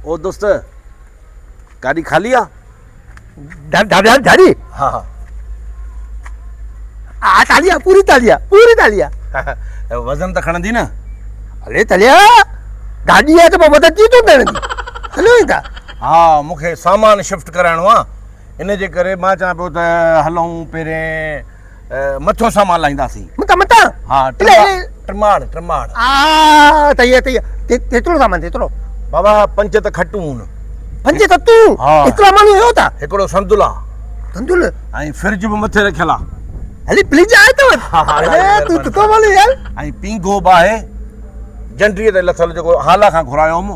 او دوست گاڏي خالي آ؟ گاڏي؟ ها ها. ها خالي آ پوري خالي آ پوري خالي آ. وزن ته کڻندي نه؟ اڙي تليا گاڏي آ ته پوء وزن ڪيئن ٿو کڻندي؟ هلو ئي ٿا. ها مون کي سامان شفٽ ڪرائڻو آ ان جي ڪري مان چوان پيو ته هلون پهرين مٿيون سامان لاهينداسين. متان متان؟ ها ٽماڙ ٽماڙ. ها تئي تئي تيترو سامان تيترو. بابا پنج ته کٽون. پنج کٽون؟ ها. ايترا ماڻهو آهيو ٿا؟ هڪڙو صندل آ. صندل؟ ۽ فرج به مٿي رکيل آ. هلي فرج آهي تو وٽ؟ ها ها. اري تون ته ڀلي يار. ۽ پينگهو به آهي. جنڊيء تي لٿل جيڪو هالا کان گهرايو هوم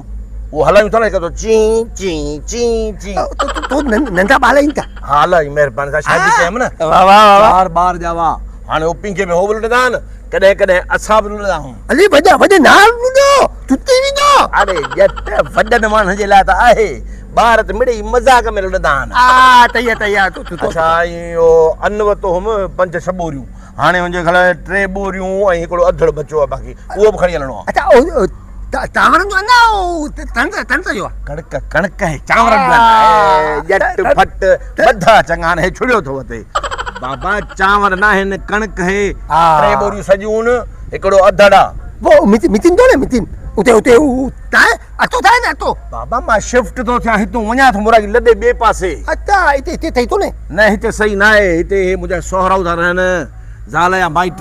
اهو هلايون ٿا نه هڪ ٿو چين چين چين چين. تو ننڍا ٻار آهن ڇا؟ ها الله جي مهرباني سان شادي ڪيم نه. واه واه واه. چار ٻار ڄاوا. هاڻي هو پينگهي ۾ هو به لڏندا آهن ڪڏهن ڪڏهن اسان به لڏندا آهيون. علي وڏا وڏا نه لڏو ٽٽي ويندو. اڙي ڄٽ وڏن ماڻهن جي لاء ته آهي ٻار ته مڙئي مذاق ۾ لڏندا آهن. آ تئي تئي آ تو تو. اڇا ۽ اهو ان ورتو هوم پنج ڇهه ٻوريون هاڻي منهنجي خيال ۾ ٽي ٻوريون ۽ هڪڙو اڌڙ بچو آهي باقي اهو به کڻي هلڻو آهي. اڇا چانورن جو اڃا ڪڻڪ جو آهي. ڪڻڪ ڪڻڪ آهي چانورن جو آهي. ڄٽ ڦٽ ٻڌا چڱا آهن هي ڇڙيو ٿو وتي. بابا چانور ناهن ڪڻڪ هي ٽي ٻوريون سڄيون هڪڙو اڌڙ آ. پوء متين ٿو نه متين اتي اتي تائي اٽو ٿائي نه اٽو. بابا مان شفٽ ٿو ٿيان هتون وڃان ٿو مرادي لڏي ٻئي پاسي. اڇا هتي هتي ٺهي ٿو نه. نه هتي صحيح ناهي هتي هي منهنجا سهرو ٿا رهن زال جا مائٽ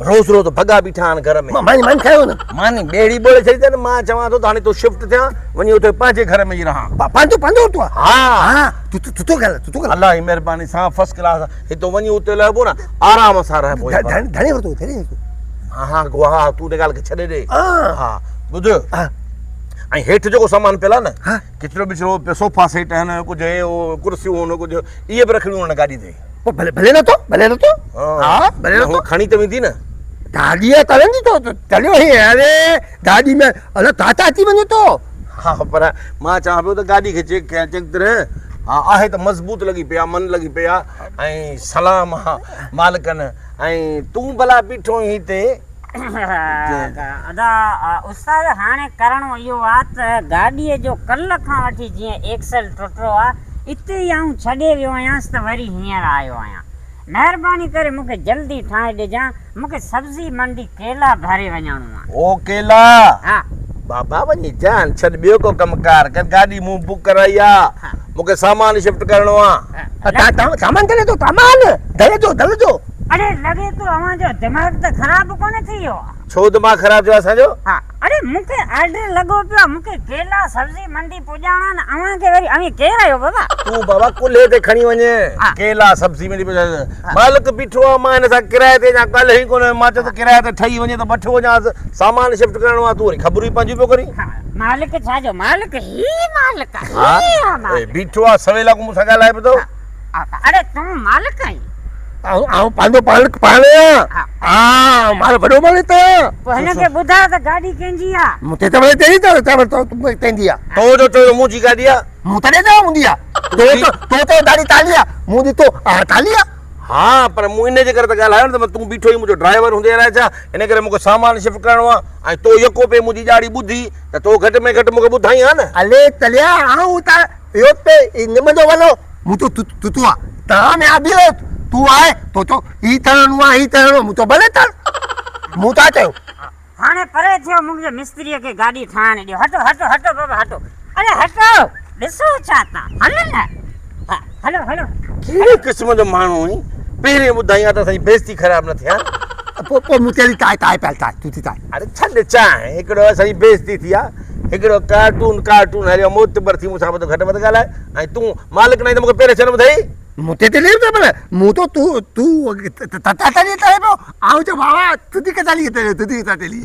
روز روز ڀڳا بيٺا آهن گهر ۾. ماني ماني کايو نه. ماني ٻيڙي ٻوڙي ڇڏي اٿن مان چوان ٿو ته هاڻي تون شفٽ ٿيان وڃي اتي پنهنجي گهر ۾ ئي رهان. پنهنجو پنهنجو اتو آ. ها ها تون تون ٿو ڳالهه تون ٿو ڳالهه. الله جي مهرباني سان فرسٽ ڪلاس هتو وڃي اتي لهبو نه آرام سان رهبو. ڌڻي ورتو ڌڻي ورتو. ها ها گوا ها تون ان ڳالهه کي ڇڏي ڏي. ها ٻڌ ها ۽ هيٺ جيڪو سامان پيل آ نه ها ڪچرو ٻچرو صوفا سيٽ آهن ڪجهه هي هو ڪرسيون آهن ڪجهه اهي به رکڻيون آهن گاڏي تي. پوء ڀلي ڀلي نه ٿو ڀلي نه ٿو ها ڀلي نه ٿو کڻي ته ويندي نه گاڏي آ ترندي ٿو تليو هي اري گاڏي ۾ الا تاتا اچي وڃي ٿو. ها پر مان چوان پيو ته گاڏي کي چيڪ ڪيان چڱي طرح ها آهي ته مضبوط لڳي پئي آ من لڳي پئي آ ۽ سلام آ مالڪن ۽ تون ڀلا بيٺو آهين هتي. ادا استاد هاڻي ڪرڻو اهو آ ته گاڏيء جو ڪلهه کان وٺي جيئن ايڪسل ٽٽو آ اتي ئي آئون ڇڏي ويو آهيانس ته وري هينئر آيو آهيان. مهرباني ڪري مون کي جلدي ٺاهي ڏجان مون کي سبزي منڊي ڪيلا ڀري وڃڻو آ. او ڪيلا! ها. بابا وڃي جان ڇڏ ٻيو ڪو ڪم ڪار ڪر گاڏي مون بڪ ڪرائي آ مون کي سامان شفٽ ڪرڻو آ. سامان ڌري ٿو سامان ڌري ٿو ڌري ٿو. اڙي لڳي ٿو اوهان جو دماغ ته خراب ڪونه ٿي ويو آ. ڇو دماغ خراب ٿيو آ اسان جو؟ ها اڙي مون کي آرڊر لڳو پيو آ مون کي ڪيلا سبزي منڊي پڄاڻا آهن اوهان کي وري اوهين ڪير آهيو بابا؟ تون بابا ڪلهي تي کڻي وڃ ڪيلا سبزي منڊي پڄاڻا مالڪ بيٺو آ مان هن سان ڪرائي تي اڃا ڳالهه ئي ڪونه مان چيو ته ڪرائي تي ٺهي وڃي ته وٺي وڃانس سامان شفٽ ڪرڻو آ تون وري خبرون ئي پنهنجون پيو ڪرين. ها مالڪ ڇا جو مالڪ هي مالڪ آ هي آ مالڪ. بيٺو آ سويلا ڪو مون سان ڳالهائي پيو ٿو. اڙي تون مالڪ آهين. آئون پنهنجو مالڪ پاڻ آهيان. ها مال وڏو مالڪ آهيان. پوء هن کي ٻڌاء ته گاڏي ڪنهن جي آ. مون تي ته وري تنهنجي ته تنهنجي آ. تو جو چيو منهنجي گاڏي آ. مون تڏهن چيو منهنجي آ. تو چيو گاڏي تالي آ. مون ڏٺو ها تالي آ. ها پر مون ان جي ڪري ته ڳالهايو نه ته تون بيٺو ئي منهنجو ڊرائيور هوندي الائي ڇا ان ڪري مون کي سامان شفٽ ڪرڻو آ ۽ تو يڪو پئي منهنجي ڄاڙي ٻڌي ته تو گهٽ ۾ گهٽ مون کي ٻڌائين ها نه. الي تليا آئون ته اهو ته هي نم جو ولو مون چيو تتو آ تان ۾ آبي هيو تون آء تو چيو هي ترڻو آ هي ترڻو مون چيو ڀلي تر مون ڇا چيو. هاڻي پري ٿيو منهنجي مستريء کي گاڏي ٺاهڻ ڏيو هٽو هٽو هٽو بابا هٽو اڙي هٽو ڏسو ڇا ٿا هل نه ها هلو هلو. ڪهڙي قسم جو ماڻهو آهين پهرين ٻڌائين ها ته اسان جي بيعزتي خراب نه ٿئي ها. پوء پوء مون چيو تاء تاء پيل تاء تون ٿي تاء. اڙي ڇڏ چانهه هڪڙو اسان جي بيعزتي ٿي آ هڪڙو ڪارٽون ڪارٽون هليو معتبر ٿي مون سان گهٽ وڌ ڳالهائي ۽ تون مالڪ ناهين ته مون کي پهرين ڇو نه ٻڌائي. مون تي تي ته پر مون تو تو تو تتا تلي تلي پيو آئون چيو بابا تدي ڪتالي تلي تدي ڪتالي.